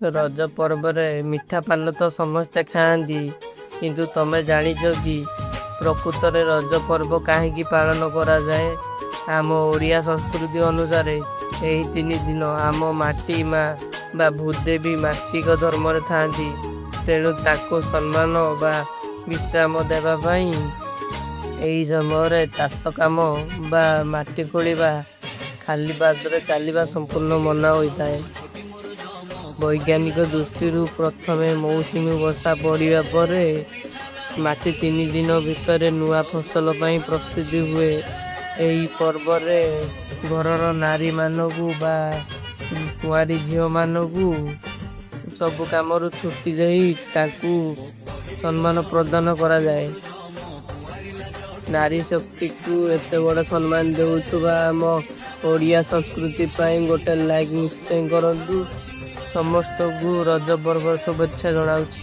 ରଜ ପର୍ବରେ ମିଠା ପାନ ତ ସମସ୍ତେ ଖାଆନ୍ତି, କିନ୍ତୁ ତମେ ଜାଣିଛ କି ପ୍ରକୃତରେ ରଜ ପର୍ବ କାହିଁକି ପାଳନ କରାଯାଏ? ଆମ ଓଡ଼ିଆ ସଂସ୍କୃତି ଅନୁସାରେ ଏହି 3 ଦିନ ଆମ ମାଟି ମା ବା ଭୂଦେବୀ ମାସିକ ଧର୍ମରେ ଥାଆନ୍ତି। ତେଣୁ ତାଙ୍କୁ ସମ୍ମାନ ବା ବିଶ୍ରାମ ଦେବା ପାଇଁ ଏହି ସମୟରେ ଚାଷ କାମ ବା ମାଟି ଖୋଳିବା, ଖାଲି ପାଦରେ ଚାଲିବା ସମ୍ପୂର୍ଣ୍ଣ ମନା ହୋଇଥାଏ। ବୈଜ୍ଞାନିକ ଦୃଷ୍ଟିରୁ ପ୍ରଥମେ ମୌସୁମୀ ବର୍ଷା ପଡ଼ିବା ପରେ ମାଟି 3 ଦିନ ଭିତରେ ନୂଆ ଫସଲ ପାଇଁ ପ୍ରସ୍ତୁତି ହୁଏ। ଏହି ପର୍ବରେ ଘରର ନାରୀମାନଙ୍କୁ ବା କୁଆଁରୀ ଝିଅମାନଙ୍କୁ ସବୁ କାମରୁ ଛୁଟି ଦେଇ ତାଙ୍କୁ ସମ୍ମାନ ପ୍ରଦାନ କରାଯାଏ। ନାରୀ ଶକ୍ତିକୁ ଏତେ ବଡ଼ ସମ୍ମାନ ଦେଉଥିବା ଆମ ଓଡ଼ିଆ ସଂସ୍କୃତି ପାଇଁ ଗୋଟେ ଲାଇକ୍ ନିଶ୍ଚୟ କରନ୍ତୁ। ସମସ୍ତଙ୍କୁ ରଜ ପର୍ବର ଶୁଭେଚ୍ଛା ଜଣାଉଛି।